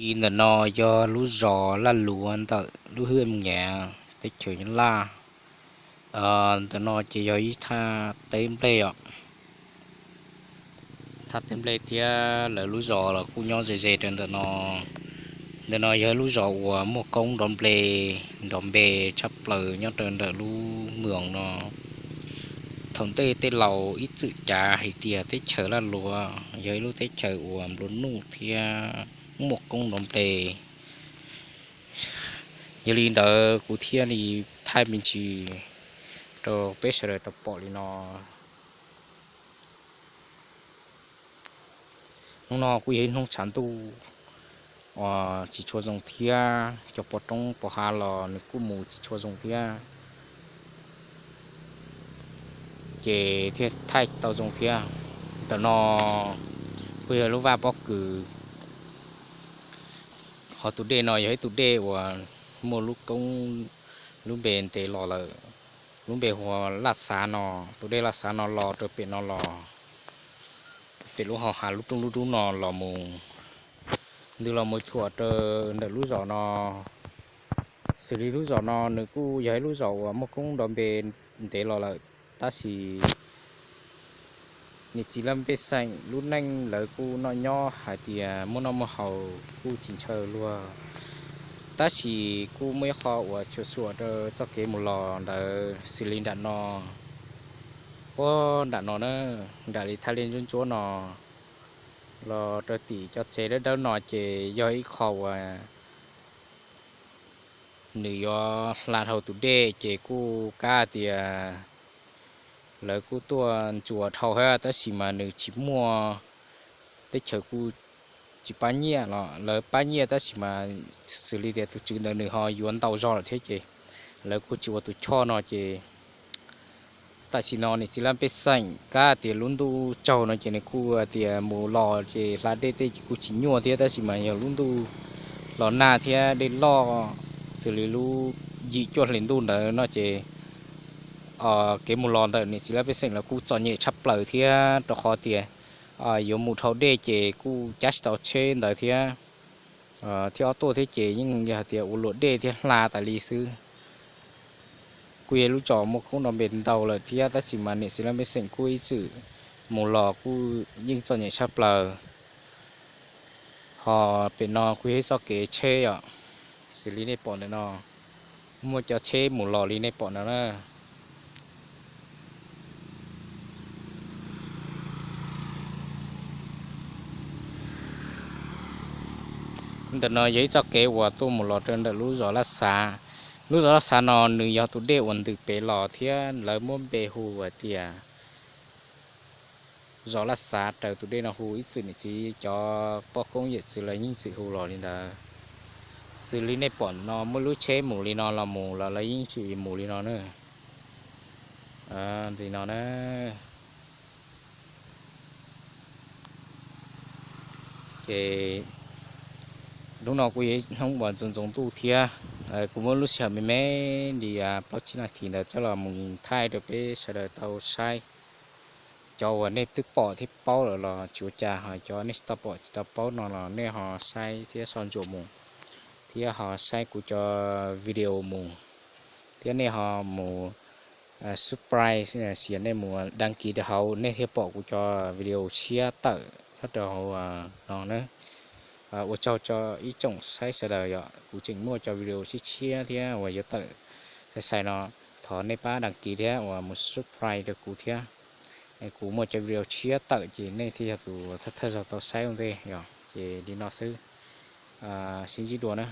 Li ntawm no yog lub zos Laj Luav ntawm lub hwj Mus Nyav teb chaws Nyab Laj. Ntawm no ces yog ib thaj teb nplej os, thaj teb nplej thiab lawv lub zos los kuj nyob ze ze rau ntawm no. Ntawm no yog ib lub zos uas muaj koob nrov npe, nrov npe tshaj plaws nyob rau ntawm lub moos no. Thaum ntej tej laus ib txwm cav hais tias teb chaws Laj Luav yog ib lub teb chaws uas nplua nuj thiab muaj koob nrov npe. Yog li ntawd kuv thiaj li thaij me ntsis rau peb sawv daws tau pom li no. Hnub no kuj yog ib hnub tshav ntuj uas tsis tshua zoo thiab, cov pov roob pov hav los nws kuj mus tsis tshua zoo thiab, ces thiaj thaij tau zoo thiab. Ntawm no kuj yog lub vaj pob kws, ho tus dej no yog ib tug dej uas muaj lub koob, lub npe ntev los lawm, lub npe hu ua Laj Xav no. Tus dej Laj Xav no los rau pem no los, pem lub hau hav lub rooj lub dub no los mus, ntws los mus tshuam rau ntawm lub zos no. Xws li lub zos no nws kuj yog ib lub zos uas muaj koob nrov npe ntev los lawm, tab sis niam txiv laj mej pej xeem lub neej lawv kuj noj nyob hais tias muaj noj muaj haus kuj tsis ntshaw luag, tab sis kuj muaj ib qho uas tshua xuam rau txoj kev mus los ntawd xws li nram no, puag nram no na, nram li thaj liaj ntsuab ntsuab no los rau tim cov tsev dawb dawb no ces yog ib qho uas nws yuav hla dhau tus dej ces kuj kav tias lawv kuj tuaj ntsuas dhau thiab, tab sis mas nws tsis muaj, teb chaws kuj tsis pab nyiaj los lawv pab nyiaj tab sis mas xws li tias tus tswv ntawd nws ho yuav ntau zog lawm thiab ces lawv kuj tsis ua tus choj no ces tam sim no niam txiv laj mej pej xeem kav tias lub ntuj tsaug no ces nws kuj tias mus los ces hla dej tej ces kuj tsis nyuaj thiab, tab sis mas yog lub ntuj los nag thiab dej loj xws li lub yim cuaj hlis ntuj ntawd no ces kev mus los ntawm niam txiv laj mej pej xeem los kuj txom nyem tshaj plaws thiab, rau qhov tias yuav mus dhau dej ces kuj cab tsis tau tsheb ntawd thiab. Thiab ob tuaj thiab ces yeej yog hais tias ua luam dej thiab hla tas li xwb. Kuj yog lub zos muaj koob nrov npe ntau lawm thiab, tab sis mas niam txiv laj mej pej xeem kuj ib txwm mus los kuj yeej txom nyem tshaj plaws. Ho pem no kuj yog ib txoj kev tsheb os, xws li nej pom ntawm no, muaj cov tsheb mus los li nej pom no na. Ntawm no yog ib txoj kev uas tuaj mus los rau ntawm lub zos Laj Xav. Lub zos Laj Xav no nws yog tus dej uas ntws pem los thiab lawv muab npe hu hais tias zos Laj Xav raws tus dej no hu, ib txwm niam txiv cov poj koob yawm txwv lawv yeej txwm hu los li ntawd. Xws li nej pom no muaj lub tsheb mus li no los mus los lawv yeej tsis mus li no na. Li no na. Ces hnub no kuj yog ib hnub uas ntxoov ntxoov ntuj thiab, kuv muab lub sij hawm me me li plaub tsib nas this ntawd coj los mus thaij rau peb sawv daws tau saib. Cov uas nej twb pom thiab paub lawm los tsis ua cas, ho cov nej tsis tau pom tsis tau paub no los nej ho saib thiab sau ntsuam mus, thiab ho saib kuv cov video mus, thiab nej ho mus subscribe, nej mus đăng ký rau hauv nej thiaj pom kuv cov video tshiab tawm nyob rau hauv no na. Ua tsaug rau ib tsoom saib sawv daws, yog kuv tseem muaj cov video tshiab tshiab thiab uas yuav tawm sai sai no, thov nej pab đăng ký thiab uas mus subscribe rau kuv thiab. Kuv muaj cov video tshiab tawm ces nej thiaj yog tus thawj thawj zaug tau saib ua ntej yog ces li no xwb. Sib ntsib dua na.